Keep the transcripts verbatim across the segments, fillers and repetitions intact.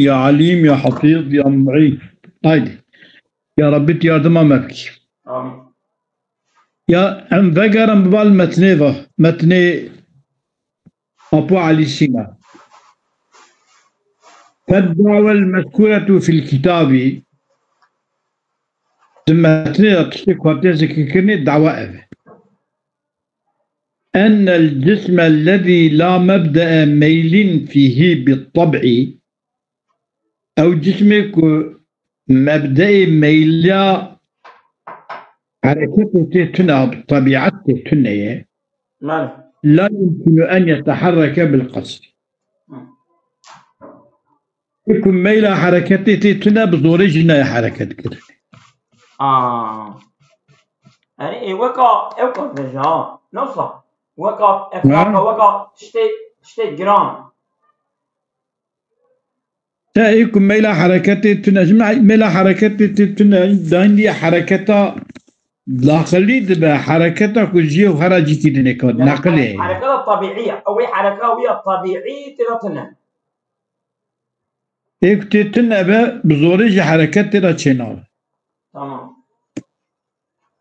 ya Alîm, ya Hafîz, ya Muîn. Haydi. Ya Rabbî, tu yardima me bikî. Amîn. Ya em vegerin bi bal metnê ve. Metnê Apo Elî Sîna. فالدعوى المذكورة في الكتاب, di metnê de tiştê ku hatiye zikirkirinê dawa ev e. أن الجسم الذي لا مبدأ ميل فيه بالطبع, ew cismê ku mebdeê meyla hereketê tê tune, bi tebiat tê tune ye, Mane. لا يمكن أن يتحرك بالقصر. Hı. Ku meyla hereketê tê tune, bi zorê jî nayê hereket kirin. Aa. Erê, ê weka ew ka dibêje ha. Ne wisa? Weka eflaka, Ha? weka tiştê, tiştê giran. Te ê ku meyla hereketê tune, ji me-, meyla hereketê tê tune, dayîn diye hereketa daxilî dibe, hereketa ku ji yew hera cîkî dinê kat, Yani neqilê. Hereketa tabiî ye. Ew ê hereka wî ya tabiî tê de tune. Ê ku tê tune be, bi zorê jî hereket tê de çênabe. Tamam.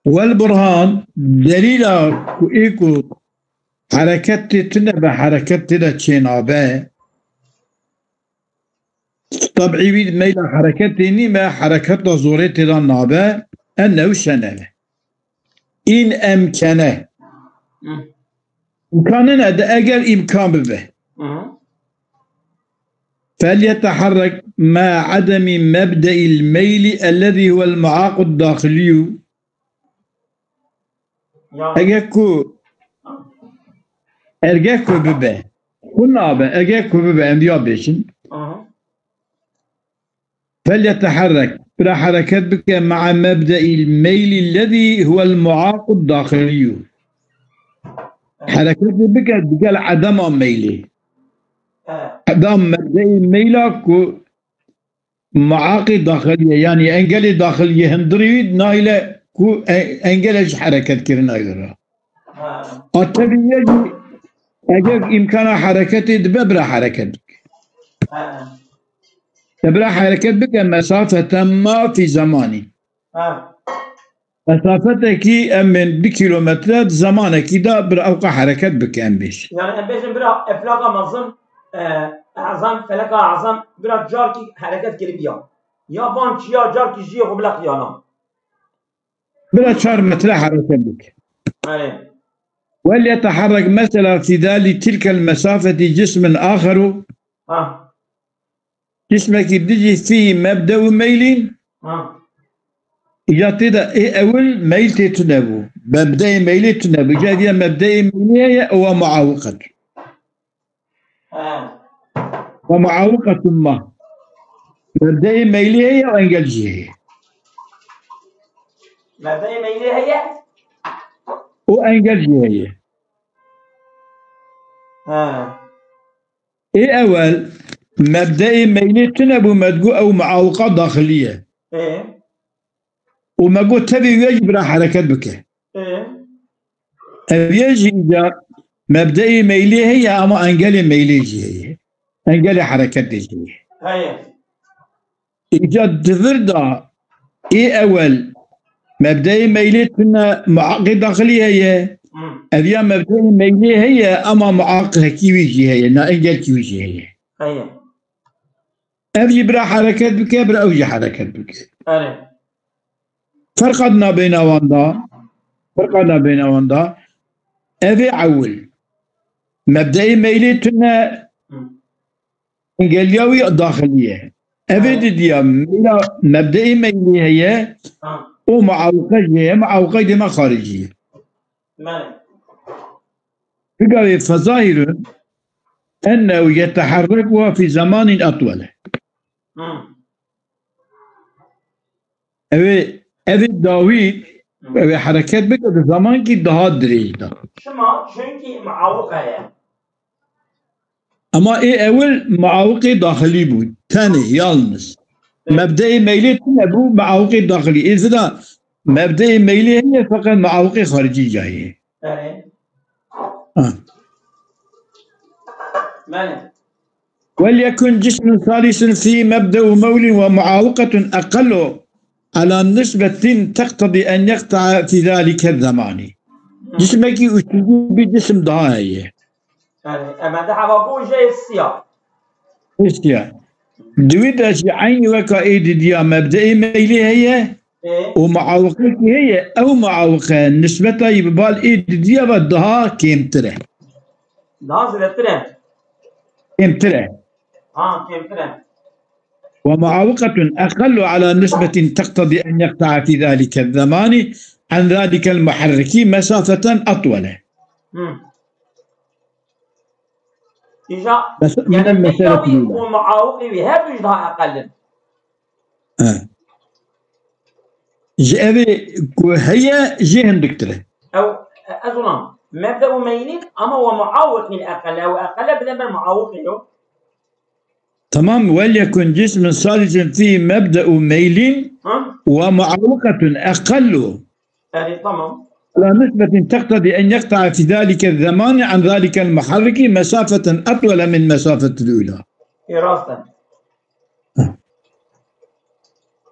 Wel burhan, delîla ku ê ku hereket tê tune be, hereket tê de çênabe. Tabî wî meyla hereketê nîme, hereket de zorê tê de nabe, en newşene. În emkene. Hı. İmkanı ne de eger imkan bibe. Hı hı. فليتحرك مع عدم مبدأ الميل الذي هو المعاق الداخلي. Ya. Eger ku, eger ku bibe. Kuna be, eger ku bibe, em ya bêjin. Hı hı. فليتحرك, bira hereket bike, مع مبدأ الميل الذي هو المعاق الداخلي. Hereket bike digel edema meylê. Edam mebdeî meyla ku muaqê daxilî ye, yanî engelê daxilî ye, hindirî wî nayle ku e-, engele ji hereket kirina wî re. Ha. A tevî ye jî eger îmkana hereketê dibe, bira hereket bike. Ha. Te bira hereket bike, mesafeten ma fî zemanî. Ha. Mesafetekî em bên du kilometre, di zemanekî de bira ewqa hereket bike, em bêjin. Yani em bêjin bira eflaka mezin, e, ezan, feleka ezan, bira carkî hereket kiribiya. Ya van çiya carkî jiyê xwe bila xiyana. Bira çar metre hereket bike. Erê. وليتحرك مثلا في ذلك تلك المسافة جسم آخر. Ha. Cismekî dijî fî mebde û meylîn. Ha. Îca tê de ê ewil meyl tê tune bû. Mebdeyê meylê tune bû. Îca diya mebdeyê meylê heye, ewa muawiqet. Ha. Ve muawiqetun ma. Mebdeyê meylê heye û engel jî heye. Mebdeyê meylê heye? Û engel jî heye. Ha. Ê ewel, mebdeê meylê tune bû, me digot ew muawiqa daxilî ye. Ê. Û me got tevî wê jî bira hereket bike. Ê. Ev yê jî îcar mebdeê meylê heye, ama engelê meylê jî heye. Engelê hereketê jî heye. Heye. Îca di vir de ê ewel mebdeyê meylê tune muaqê daxilî heye. Hmm. Ev ya mebdeyê meylê heye, ama muaqekî wî jî heye, na engelkî wî jî heye. Heye. Ev jî bira hereket bike, bira ew jî hereket bike. Erê. Ferqa nabêna wan da, ferqa nabêna wan da, ev ê ewil mebdeyê meylê tune, Hmm. engeliya wî daxilî ye. Evê Ha. didiya meyla, mebdeyê meylî heye, Ha. û muawiqe jî heye, muawiqe dêma xaricî ye. Belê. Bigavê fezahirun ennehu yeteherrek wa fî zemanin etwele. Hmm. Ew ê, ev ê dawî, Hı. ew ê hereket bike di zemankî daha dirêj de. Çima? Çünkü muawik heye. Ama ê ewil muawiqê daxilî bû. Tenê, yalnız. Evet. Mebdeê meylê tune bû, muawiqê daxilî. Ê zira mebdeê meylê heye, feqet muawiqê xaricî cayê. Evet. Ha. Belê. وليكن جسم ثالث فيه مبدأ ميل ومعاوقة أقل على نسبة تقتضي أن يقطع في ذلك الزمان. Cismekî üçüncü bir cisim daha heye. Yani, emelde hava bu şey siyah. Siyah. Di wî de jî eynî weka ê didiya mebdeê meylê heye Ê? û muawiqekî heye, ew muawiqe nisbeta yî bi bal ê didiya ve daha kêmtir e. Daha zêdetir e. Kêmtir e. Ha, kêmtir e. ومعاوقة أقل على نسبة تقتضي أن يقطع في ذلك الزمان عن ذلك المحرك مسافة أطول. Hı. Îja, Mes-, yani, minen meselesi meyda wî û muawiqê wî her du jî daha eqel in. He. Ji evê ku heye jê hindiktir e. Ew, ez ona, mebde û meylî ama we muawiqîn eqele, ew eqele bide ber muawiqê yo. Tamam, وليكن جسم ثالث فيه مبدأ ميل Ha? ومعاوقة أقل Erê, tamam. على نسبة تقتضي أن يقطع في ذلك الزمان عن ذلك المحرك مسافة أطول من مسافة الأولى. Ê, rast e.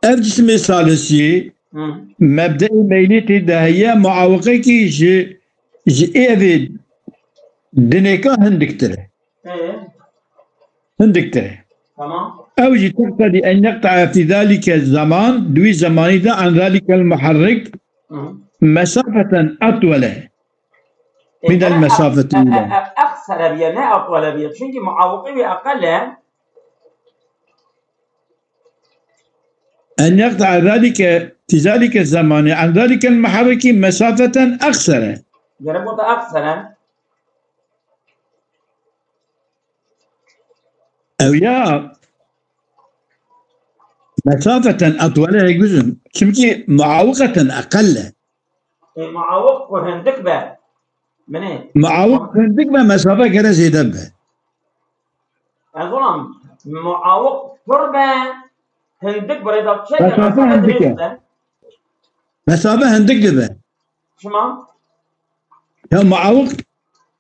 Ev cismê salisî Hı. mebdeê meylî tê de heye, muawiqekî ji, ji êvê dinêka hindiktir e. Ê? Hindiktir e. Tamam. Ew jî تقتضي أن يقطع في ذلك الزمان, di wî zemanî de, عن ذلك المحرك Hı. مسافة أطول Ê, من e, المسافة e, e, الأولى. E, أقصر biye, ne أطول biye. Çünkü muawiqê wî eqel e. أن يقطع ذلك في ذلك الزمان عن ذلك المحرك مسافة أقصر. Gerek o da أقصر e. Ew ya مسافة أطول e, guzum. Çimkî معاوقة أقل e. E, muawiq ku hindik be. Minê. Muawiq hindik be, mesafe gere zêde be. Ez ona, muawiq pir be, hindik be, rêda çek e, Mesafe mesafe hindik e. dirêj be. Mesafe hindik dibe. Çima? Ya muawiq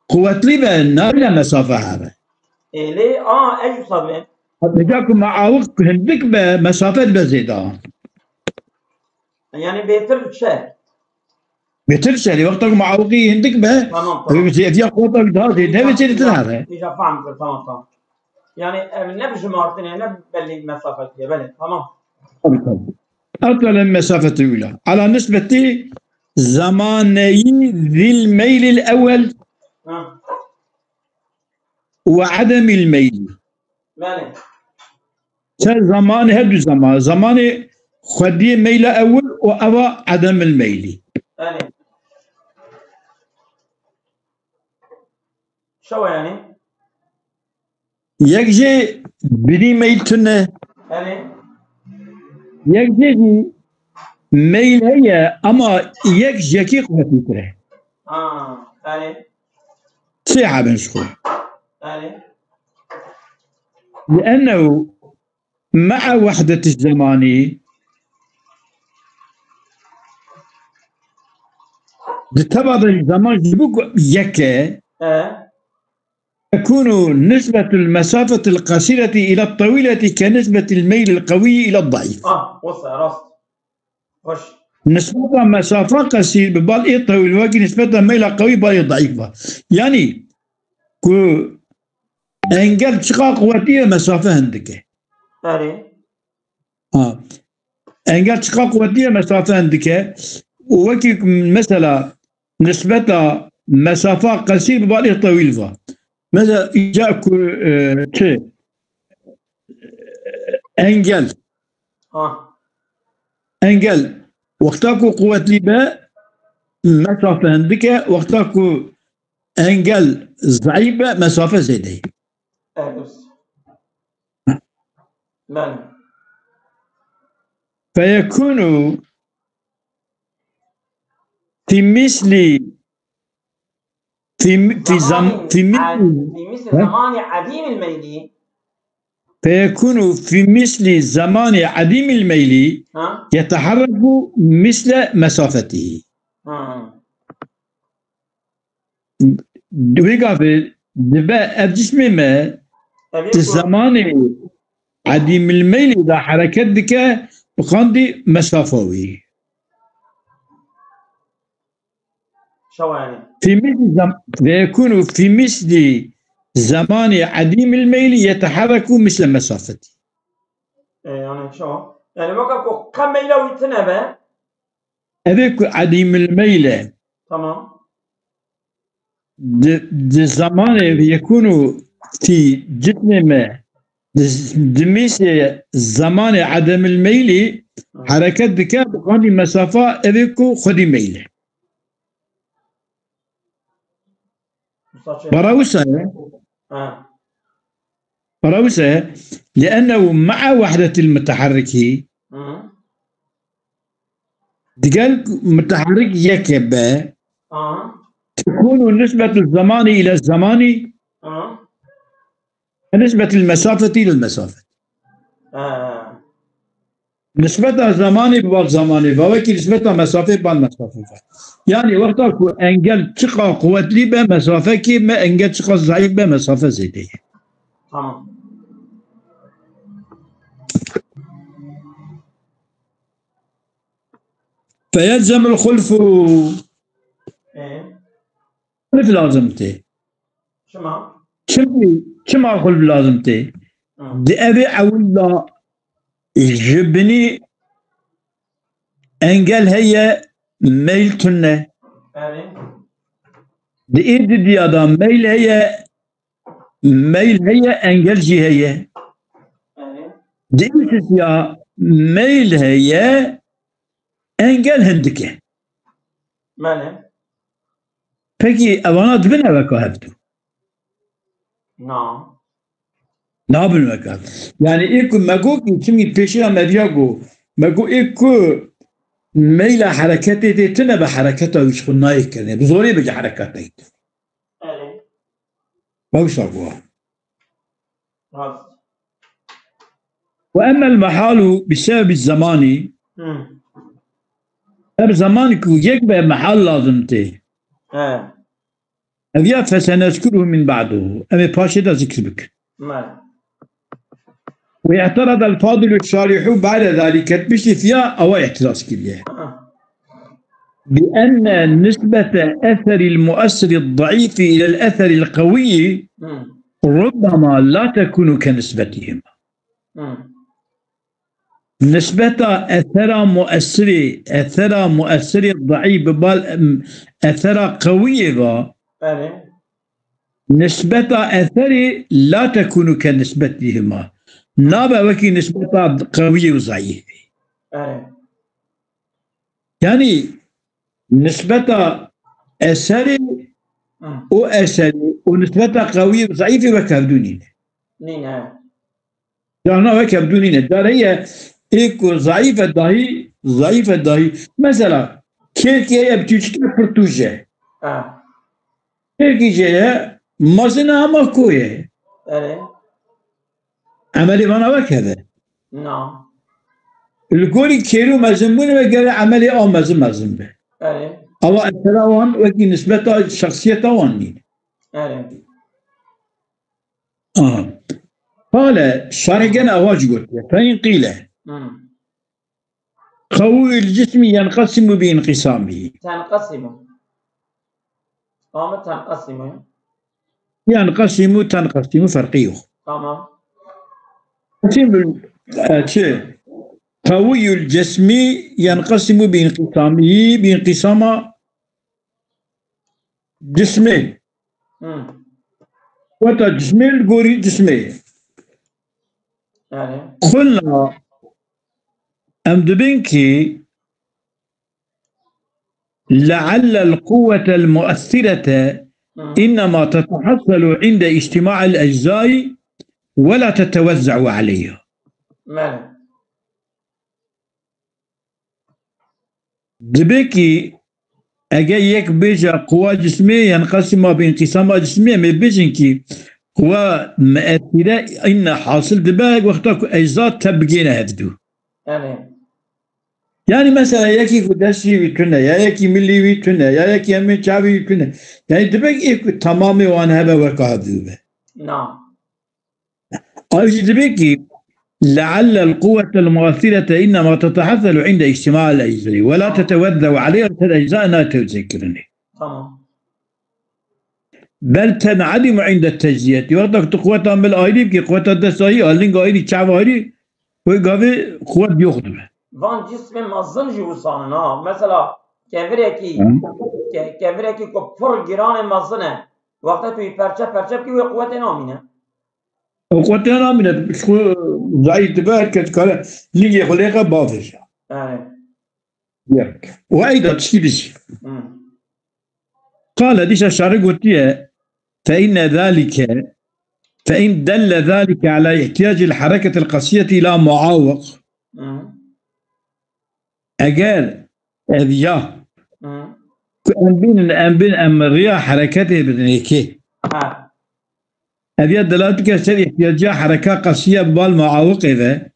quwetlî be, nabîne mesafe here. Ê, lê, a, ez wisa be. Heta ku muawiq hindik be, mesafe dibe zêde. Yani bêtir diçe. Bêtir diçe, lê wexta ku muawiqî hindik be, Tamam, tamam. ew zêdiya quweta daha zêde, Îca, ve zêdetir îca, here. îca fam kir, tamam, tamam. Yani, em, ne bi jimartinê, ne belli mesafetiye, belê, tamam. Tabii, tabii. أطول من مسافة الأولى. على نسبة زماني ذي الميل الأول Ha. وعدم الميل. Belê. Ser zemanê, her du zeman. Zemanê xwediyê meyla ewil û eva edemil meylî. Belê. Şewe yani? Yek jê binî meyl tune. Belê. Yek jê jî meyl heye ama yek ji yekî quwetîtir e. Ha, belê. Sê hebin ji xwe. Belê. لأنه مع وحدة الزمان, di teva de zaman ji bo ku yek e, E? تكون نسبة المسافة القصيرة إلى الطويلة كنسبة الميل القوي إلى الضعيف. Ah, wisa, rast. Xweş. Nisbeta mesafa qesîr bi bal ê tewîl wekî nisbeta meyla qewî bal ê daîf ba. Yanî ku engel çiqa quwetî ye, mesafe hindik e. Erê. Ha. Engel çiqa quwetî ye, mesafe hindik e. Û wekî mesela nisbeta mesafa qesîr bi bal ê tewîl va. Mesela îca ku, e, çi? Engel. Ha. Engel wexta ku quwetlî be, mesafe hindik e, wexta ku engel zeîf be, mesafe zêde ye. Evet. Belê. فيكون في مثل، في م-، في زم-، زمان في مثل، ع-، في مثل ها؟ زمان عديم الميل. فيكون في مثل زمان عديم الميل ها؟ يتحرك مثل مسافته. Ha. Di wê gavê dibe ev cismê me Ev yek Di ku zemanê edîmil meylî de hereket dike, bi qandî mesafa wî. Şewa yani. Fi misli zem-, ve yekunu fi misli zamani edîmil meyli yeteherreku misle mesafeti. E, yani şewa. Yani weka ku qe meyla wî tine be. Ev ê ku edîmil meyle. Tamam. Di, di zamanê yekunu fi cismê me, di, di mîsê zamanê edemil meylî Hı. hereket dike, bi qandî mesafa ev ê ku xwedî meyle. Usta çe- Bara wisa ye. Ha. Bara wisa ye. Liennehu ma'a wahdetil mutaharriki. Hı. Digel mutaharrik yeke be. Ha. Tekunu nisbetu zamani ila zamani. Ha. Nisbetil mesafeti ila mesafet. Ha. Nisbeta zamanê bi bal zamanê ve, wekî nisbeta mesafê bi bal mesafê ve. Yani wexta ku engel çiqa quwetlî be, mesafe kê me, engel çiqa zayîf be, mesafe zêde ye. Tamam. Feyelzemul xulfu. Ee? Xulf lazim tê. Çima? Çim-, çima xulf lazim tê? Hı. Di evê ewil de ji binî engel heye, meyl tune. Erê. Di ê didiya de meyl heye, meyl heye, engel jî heye. Erê. Di ê sisiya meyl heye, engel hindik e. Belê. Pekî evana dibin eveka hevdu? Na. Nabin weka. Yani ê ku me got, çimkî pêşiya me viya got, me got ê ku meyla hereketê tê tune be, hereketa wî ji xwe nayê kirinê. Bi zorê bêje hereketa yê tune. Erê. Bawşa bû. Rast. Ve emmel mehalu bi sebebi zamanî. Hı. Her zaman ku yek be mehal lazim tê. He. Ev ya fesenezkuruhu min ba'du. Em ê paşê de zikir bikin. Male. Ve i'terada el-fadilu şarihu ba'de zalike, piştî fiya ewa i'tiraz kiriye. Bi enne nisbete eseril muessiri zayîfi ilel eseril qewiyyi Hı. rubbema la tekunu ke nisbetihima. Hı. Nisbeta esera muessirê, esera muessirê zayîf bi bal, em, esera qewiyê va. Belê. Nisbeta eserê la tekunu ke nisbetihima. Nabe wekî nisbeta qewiyê û zayîfê. Erê. Yani nisbeta eserê Hı. û eserê û nisbeta qewiyê û zayîfê wek hevdû nîne. Nîne. Carna wek hevdû nîne. Car heye ê ku zayîf e dahî, zayîf e dahî. Mesela, kêrkî heye bi tûçikê pir tûj e. Ha. Kêrkî jê ye, mezin e ama koyê. Erê. Emelê vana wek heve. Na. Li gorî kêrû mezinbûnê ve gere emelê a mezin mezin be. Erê. Ama esera wan wekî nisbeta şexsiyeta wan nîne. Erê. Aha. Qale, şarih gene awa jî gotiye. Fe in qîle. Hmm. Qewîyul cismi yenqesimu bi inqisamihi. Tenqesimu. Ama tenqesimu. Yenqesimu, tenqesimu ferqî yok. Tamam. Qesimu, e, çi? Qewîyul cismi yenqesimu bi inqisamihi, bi inqisama cismê. Hmm. Weta cismê li gorî cismê. Yani. Qulna, em dibin ki, le'allel quwwetel muessirete Hmm. innema tetehassalu inde ictima'il eczai ve la tetewezza'u aleyha. Belê. Dibe ki eger yek bêje quwa cismê, yan qesima bi înqîsama cismê, em ê bêjin ki quwa muessire înne hasil dibe wexta ku ecza tev bigihîne hevdû. Erê. Yani mesela yekî ku destî wî tune, ya yekî milî wî tune, ya yekî hemî çavî wî tune. Yani dibe ki ê ku temamê wan hebe weka hevdû be. Na. Ev jî dibê ki, لعل القوة المؤثرة إنما تتحصل عند اجتماع الأجزاء ولا تتوزع عليها الأجزاء ناتوزع kirinê. Tamam. بل تنعدم عند التجزئة. Wexta ku tu quweta mil ayrî bikî, quweta dest ayrî, a ling ayrî, çav ayrî, wê gavê quwet yox dibe. Van cismê mezin jî wisan in ha. Mesela kevirekî, Hı. ke-, kevirekî ku pir giranê mezin e. Wexta tu yî perçe perçe bikî wê quwetê namîne. O quwetê namîne. Ji xwe zayîf dibe, her kes kare lingê xwe lêxe bavêje. Evet. Ya. Û eyda tiştî dişî. Hı. Qale dîsa şarê gotiye, فإن ذلك، فإن دل ذلك على احتياج الحركة القصية إلى معاوق. Hı. Eger ev ya Hı. ku em bînin, em bin, em riya hereketê bidin yekê. Ha. Ev ya delalet dike ser ihtiyaciya hereka qesiye bi bal muawiqê ve.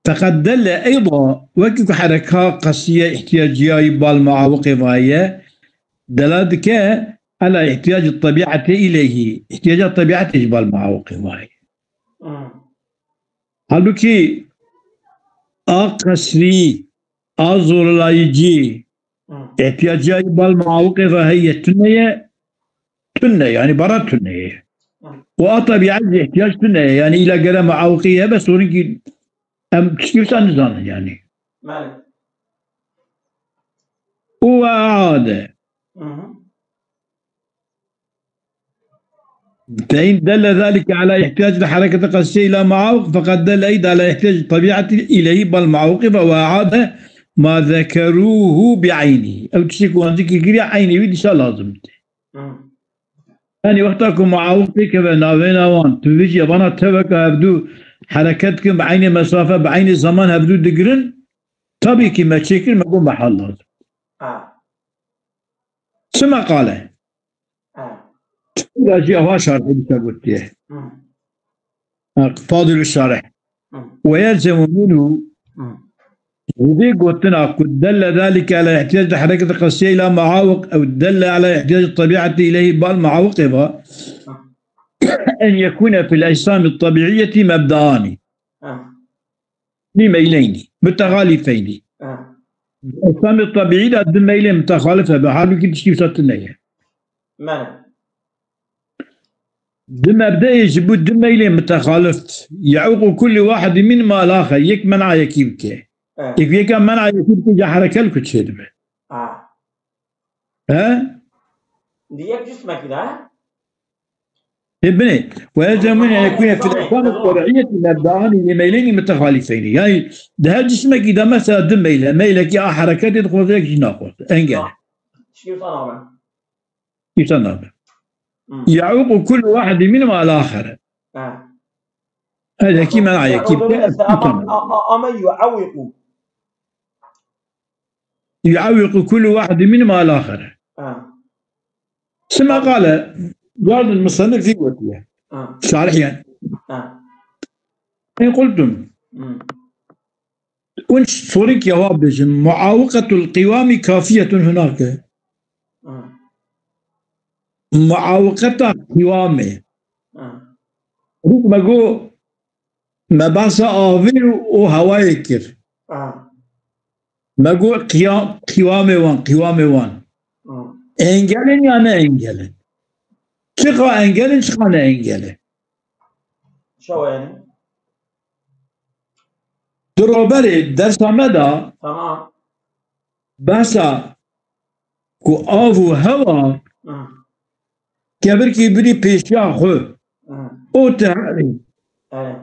Feqet delle eyda, wekî ku hereka qesiye ihtiyaciya bal muawiqê ve ye, delalet dike ala ihtiyaci tebiatê ileyhî. İhtiyaca tebiatê ji bal muawiqê ve ye. Hı. Halbûkî a qesrî, a zorlayıcı, Hı. ihtiyaciya bal muawiqê ve heye tune ye, tune, yani bara tune ye. Hı. Û a tebiat jî ihtiyac tune ye, yani îla gere muawiqî hebe, sorun ki em tiştî wisa nizanin yani. Belê. Û eade. Hı hı. فإن دل ذلك على احتياج الحركة القصية إلى معاوق، فقد دل أيضا على احتياج الطبيعة إليه، بل معاوق، وأعاد ما ذكروه بعينه. Ew tiştê ku wan zikir kiriye, eynê wî dîsa lazim tê. Hı. Yani wexta ku muawiq pêkeve navêna wan, tu vêjî vana teveka hevdu hereket kin, bi eynê mesafe, bi eynê zaman hevdu digirin, tabii ki me çêkir, me got mehal lazim. Ha. Çi meqale? Ha. Tira jî ava şarhê dîsa gotiye. Hı. Ha, Fadil şarih. Hı. Ve yelzemu minhu, Hı. ji vê gotina ku delle zalike ala ihtiyac de hereket qesiye ila muawiq ew delle ala ihtiyac tebiatî ileyhi bal muawiqê va, Hı. en yekune fil ecsamî tebiiyetî mebdaani. Hı. Nî meyleynî, mutehalîfeynî. Ha. Ecsamê tebiî de du meylên mutexalif hebe, halbûkî tiştî wisa tune ye. Mene. Du mebdeyê ji bo du meylên mutexalif, yeûqu kullu wahidî min mal axer, yek men'a yekî bike. Ha. Yek yeka men'a yekî bike, ca herekel ku çêdibe. Ha. He? Di yek cismekî de, he? Ê binê. Ve yelzemu min en yekune fil ecsamî tebiiyetî mebdaani li meyleynî mutehalîfeynî. Yani di her cismekî de mesela du meyle, meylekî a hereketê dixwaze, yek jî naxwaze. Engel. Tiştî wisa nabe. Wisa nabe. Hı. Yeûqu kullu wahidî minhuma al axere. Ha. Her yekî men'a yekî bike. Ama, ama, ama yu'ewwiqu. Yu'ewwiqu kullu wahidî minhuma al axere. Ha. Çima qale, gardin musannif vî gotiye. Ha. Şarih yani. Ha. En qultum. Hı. Ûn sorî ki ewa bêjin, muawiqetul qîwamî kafiyetun hunake. Hı. Muawiqeta qîwamê. Hı. Rûk me got, me behsa avê û hewayê kir. Hı. Me got qiya-, qîwamê wan, qîwamê wan. Hı. Engel in ya ne engel in? Çiqa engel in, çiqa ne engel in? Çawa yani? Di roberê dersa me de Tamam. behsa ku av û hewa Hı. kevirkî birî pêşiya xwe. Hı. O te herî. Evet.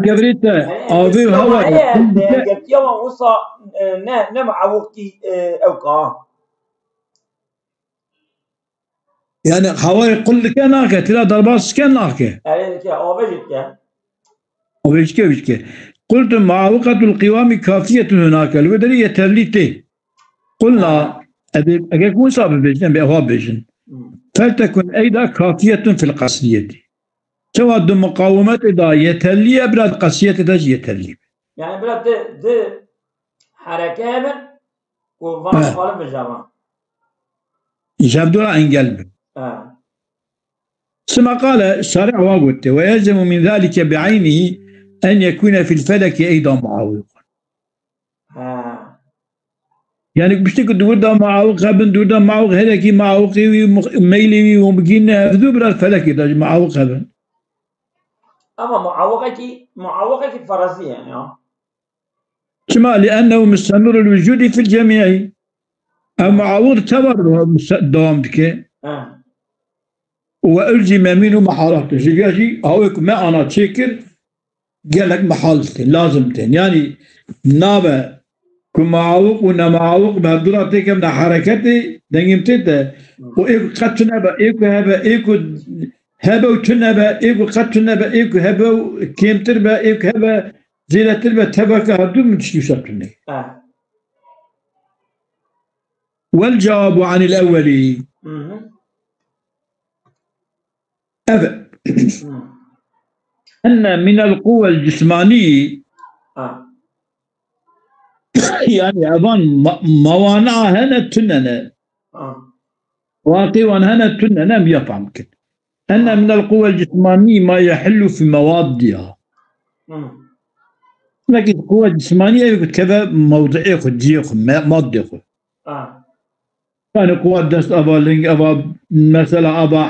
Kevirî te Yani, avê û hewa heye, dengetiya wan wisa, e, ne, ne muawiqî, e, ew ka. Yani hewayê qul dike nake, tira derbas dike nake. Erê dike, avê jî dike. Avê dike, dike. Qultu muawiqetul qîwamî kafiyetun hunake. Li wê derê yeterlî tê. Qulna, eger, eger ku wisa bibêjin, em bê ewa bêjin. Hmm. Feltekun eyda kafiyetun fil qesriyetî. Çawa di muqawimetê de yeterlî ye, bira di qesriyetê de jî yeterlî be. Yani bira di, di hereke hebin, Ku van He. muxalif bin ji hevan. Ji hevdû re engel bin. He. Sima qale, şarih wa gote, "Ve yelzemu min zalike bi'eynihi en yekune fil feleki eyda muawiqun." Ha. Yani piştî ku di wir de muawiq hebin, di wir de muawiq herekî muawiqê wî, mu-, meylê wî û bigîne hevdû biraz felekê de jî muawiq hebin. Ama muawiqekî, muawiqekî ferazî ye ya. Çima? Li ennehu mustemirul wucudi fil cemî'i. Ev muawiq tevar dewam dike. Ha. Ve ulzime minhu mehalat. Ji vê jî awê ku me ana çêkir, gelek mehal tên, lazim tên. Yani nabe ku muawiq û nemawiq bi hevdû re têkevne hereketê, dengê min tê te. Û ê ku qet tune be, ê ku hebe, ê ku hebe û tune be, ê ku qet tune be, ê ku hebe û kêmtir be, ê ku hebe zêdetir be, teveke hevdû min tiştî wisa tune. Ah. Wel cewabu anil ewwelî. Mhm. Ev e. Hmm. Enne minel quwwel cismanî, ha, yani evan ma-, mawana hene tune ne. Ha. Waqê wan hene tune ne, em ya fam kin. Enne minel quwwel cismanî ma yehillu fi mewaddiha. Hmm. Nekî quwwe cismanî ev keve mewdi'ê xwe, cihê xwe, me-, maddê xwe. Ha. Yani quwa dest ava, ling ava, mesela ava,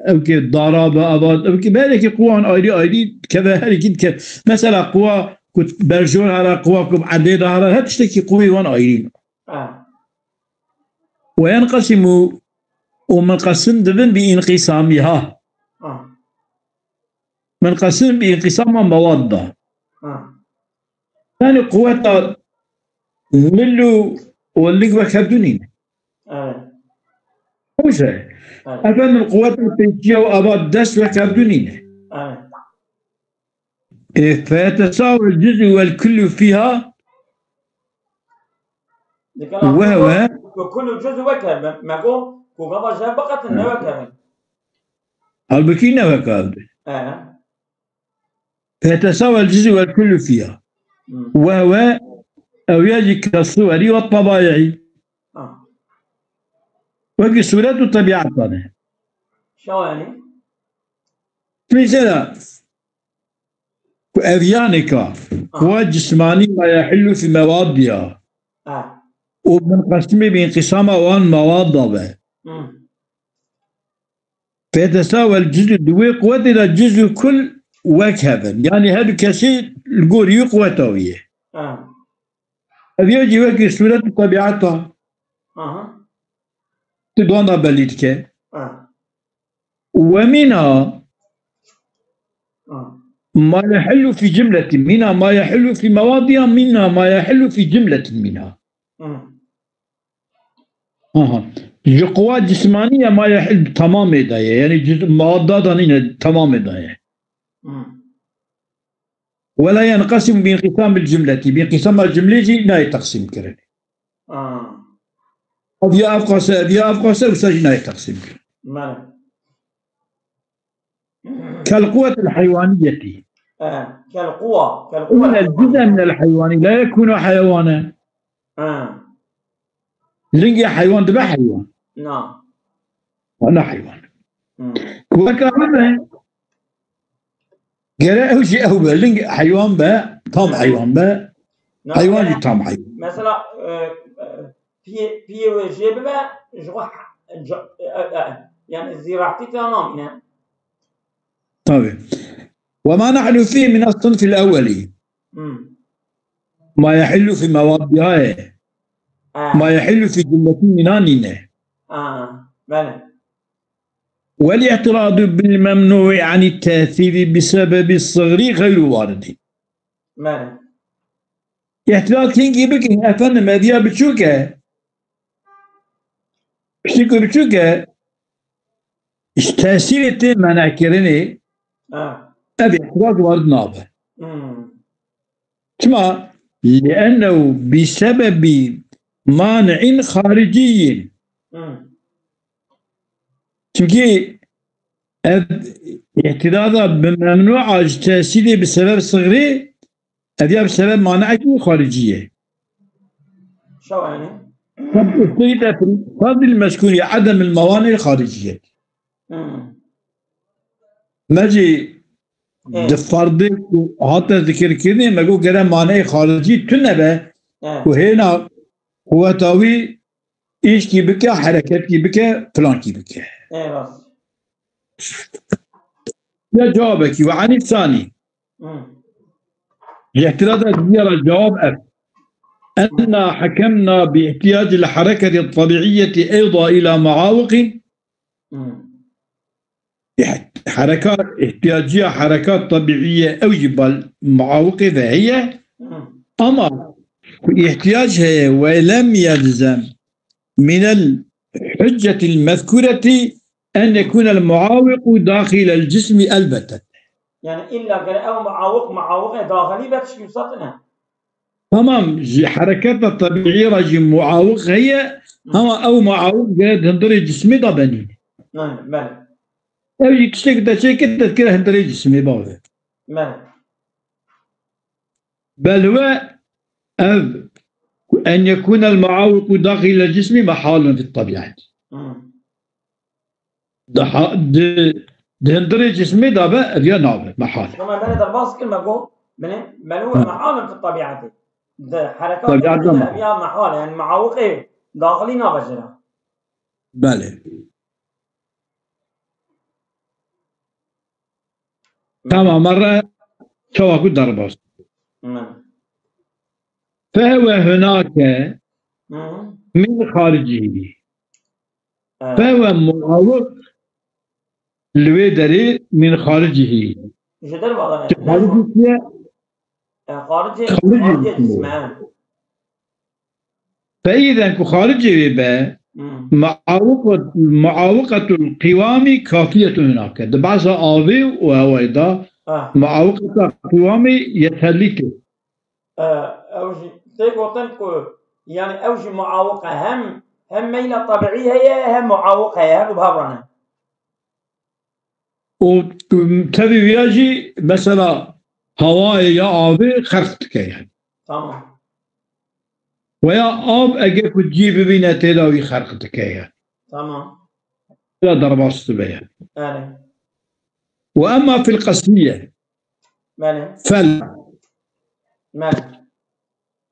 ev ki dara be ava, ev ki belki quwan ayrı ayrı keve her iki ke-, mesela quwa ku berjor hara, quwa ku edê de hara, her tiştekî quwê wan ayrı. Ha. Ve yenqesimu, û minqesim dibin bi inqisamiha. Ha. Minqesim bi inqisama mewad de. Ha. Yani quweta mil û, û lig wekhev du nîne. Evet. Ew şey. Evet. Efendim quweta pêçiya û ava dest wekhev du nîne. Evet. E, feyetesavel cüz'ü vel kullu fiha. Dikkat et, ve huve. Ku, ku kullu cüz'ü wekhev. Me, me go, ku gava jev biqetin ne wekhev. Halbuki ne wekhev. He. Fetesavel cüz'ü vel kullu fiha. Hmm. Ve huve ew ya jî ke suweri ve tabai'i. Ha. Wekî sûret û tebiat dane. Şewa yani? Mesela, ku ev yanê ka, ha, quwa cismanî ma yehillu fi mewadiya. Ha. Û minqesimê bi înqisama wan mewad da be. Hmm. Fetesawel cüz'ü, di wê quwetê de cüz'ü kul wek hev in. Yani her kesî li gorî wî quweta wî ye. Ha. Ev ya jî wekî sûret û tebiata. Aha. Tu dona belî dike. Ha. Ve mina, ha, ma yehillu fi cumletin mina, ma yehillu fi mewadiya mina, ma yehillu fi cumletin mina. Hı. Aha. Ji quwa cismaniye ma yehil tamamê de ye. Yani cüz-, mewada da nîne, tamamê de ye. Hı. Wela yenqesim bi înqîsamil cumletî. Bi înqîsama cumlê jî nayê teqsîm kirin. Ha. Ev ya ev qase, ev ya ev qase, wisa jî nayê teqsîm kirin. Bele. Kel quwetil heywaniyetî. E, kel quwa, kel quwa. Innel cüz'e minel heywanî la yekûnu heywane. Ha. Lingê heywan dibe heywan. Na. Wana heywan. Hmm. Weka bibe. Gere ew jî ew be. Ling heywan be, tam, ha, heywan be. Na, heywan jî tam heywan. Mesela, e, e, piyê, piyê wê jê bibe, ji xwe he-, ca-, e, e, e, yani zîrahtî tê namîne. Tabii. Ve ma nahnu fî min as-sınfil ewweli. Hmm. Ma yehillu fi mewadiha ye. Ha. Ma yehillu fi cumletin mina nîne. Ha, bele. Vel i'tiradu bil memnu'i anit tesîri bi sebebi sıgri gayru waridî. Bele. Îtiraz kengî bikin, efendim, ev ya biçûk e. Piştî ku biçûk e, ji tesîrê tê menekirinê, ha, ev îtiraz warid nabe. Hmm. Çima? Li ennehu bi sebebi mani'in xariciyyin. Hmm. Çimkî ev îtiraza bi memnûa ji tesîrê bi sebeb sigrê, ev ya bi sebeb mani'ekî xaricî ye. Şew yani. Qad uhtîte fil fazlil mezkûrî edemil mewanî xariciyet. Hmm. Me jî Ê. di ferdê ku hate zikirkirinê, me got gere maneyê xaricî tune be, Ê. ku hêna quweta wî îşkî bike, hereketkî bike, plankî bike. Ê, rast. Ya cewabekî, ve anî sanî. Hmm. Ji îhtiraza diya re cewab ev. Enna hekemna bi ihtiyacil hereketi tabiiyeti eyda ila muawiqin. Hmm. Hereka, ihtiyaciya hereka tabiiye ew jî bal muawiqê ve heye. Hmm. Ama ku ihtiyac heye ve lem yelzem minel hüccetil mezkureti en yekunel muawiqu dahilel cismi elbette. Yani illa gere ew muawiq, muawiqê daxilî be tişkî wisa tune. Tamam, ji hereketa tabiî re jî muawiq heye, Hı. ama ew muawiq gere di hundirê cismê de benîne. Aynen, belê. Ew jî tiştek de çêke dest kire hundirê cismê bavê. Belê. Bel huve ev ku en yekûnel muawiqu daxîlel cismî mehalun fit tebîet. Hı. Di ha-, di, di hundirê cismê de be, ev ya nabe, mehal e. Şoma berê derbas kir me got, binê, bel huve Hı. mehalun fit tebîetê. Di herekatê Tebîet de de mehal. ya mehal e, yani muawiqê daxilî nabe jê re. Belê. Tamam, me re çawa ku derbas. Hı. Fehwe hunake Hı. min xaricî. Ee, Fehwe muawiq li wê derê min xaricî. Ji derve de Ji ne? xaricî çi ye? Ee, xaricê, Xaricê xaricê cisme. cisme. Feîzen ku xaricê wê be, Hmm. muawiqet-, muawiqetul qîwamî kafiyetun hunake. Di behsa avê û hewayê de Ah. muawiqeta qîwamê yeterlî tê. Ee, ew jî tê gotin ku, yani ew jî muawiq e, hem, hem meyla tabiî heye, hem muawiq heye, her du bi hev re ne. Û tevî wî ya jî mesela hewayê ya avê xerq dike yani. Tamam. Veya av eger ku cî bibîne tê de wî xerq dike yani. Tamam. Ya derbas dibe yani. Belê. Ve emma fil qesriye. Belê. Fel. Belê.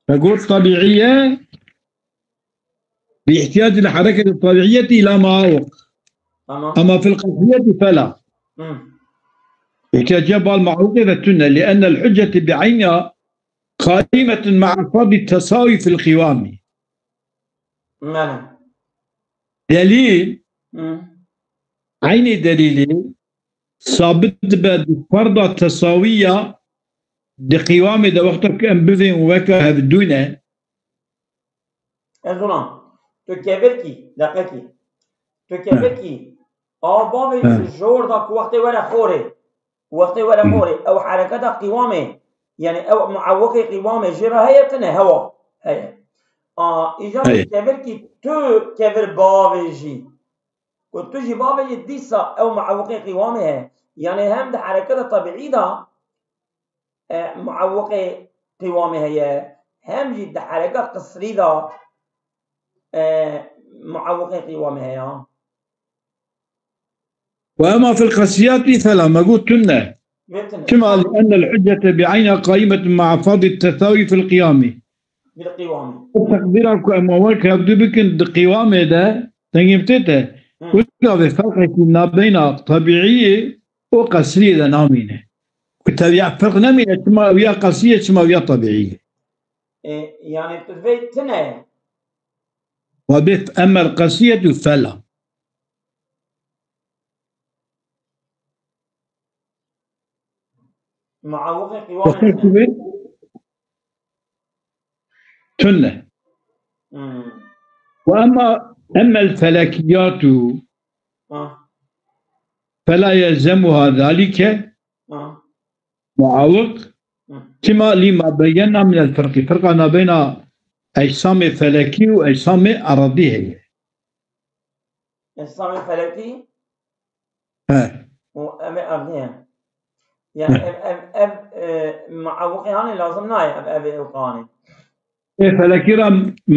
Fegot tabiiye bi ihtiyacil hereketi tabiiyeti ila muawiq. Tamam. Ama fil qesriyeti fela. Hı. İhtiyaciya bal muawiqê ve tune. Li ennel hücceti bi ayniha qaimetun ma'a fardi tesawi fil qivami. Belê. Delîl, Hı. eynî delîlî sabit dibe di farda tesawiya di qîwamê de wexta ku em bivên weka hevdû ne. Ez ona, tu kevirkî, deqekî. Tu He. kevirkî, a bavê He. ji jor da ku wextê were xorê. Wextê were Hı. xorê, ew hereketa qîwamê, yani ew muawiqê qîwamê jê re heye tine, hewa heye. A, îcar Heye. kevirkî tu kevir bavêjî. Ku tu jî bavêjî dîsa ew muawiqê qîwamê heye. Yani hem di hereketa tabiî de, e, muawiqê qîwamê heye, hem jî di hereka qisrî de, e, muawiqê qîwamê heye. Ve ema fil qesiyatî fela, me got tune. Çima? Li ennel hüccete bi ayna qaimetun ma'a fardi tesawi fil qiyami. Bil qiyami. Ew teqdîra ku em wek hevdu bikin di qiyamê de, dengê bi tê te. Hı. Wisa vê ferqekî nabeyna tabiiyê û qesriyê de namîne. Ku tebiya ferq nemîne, çima ew ya qesriyê, çima ew ya tabiiyê. E, yani tu vê tine. Ve bêt emel qesiyetu fela. Muawiqê qîwamê Wextê tune. ku bê tune. Hmm. Ve emma emel felekiyatu Ha. fela yelzemuha zalike Ha. muawiq Hı. tima lima beyyena minel firqi. Firqa nabeyna ecsamê felekî û ecsamê eradî heye. Ecsamê felekî He. û em ê erdê ye. Yani He. ev, ev, ev, e, muawiqê hanê lazim nayê ev, ev ê ew qanê. Ê felekî re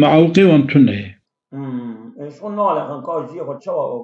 muawiqê wan tune ye. Hmm. E, ji xwe nalexin ka jiyê xwe çawa ew.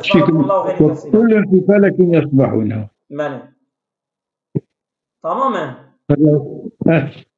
جزاكم الله خيرا كثيرا. وكل في فلك يسبحون. Belê. Tamam e? Eh,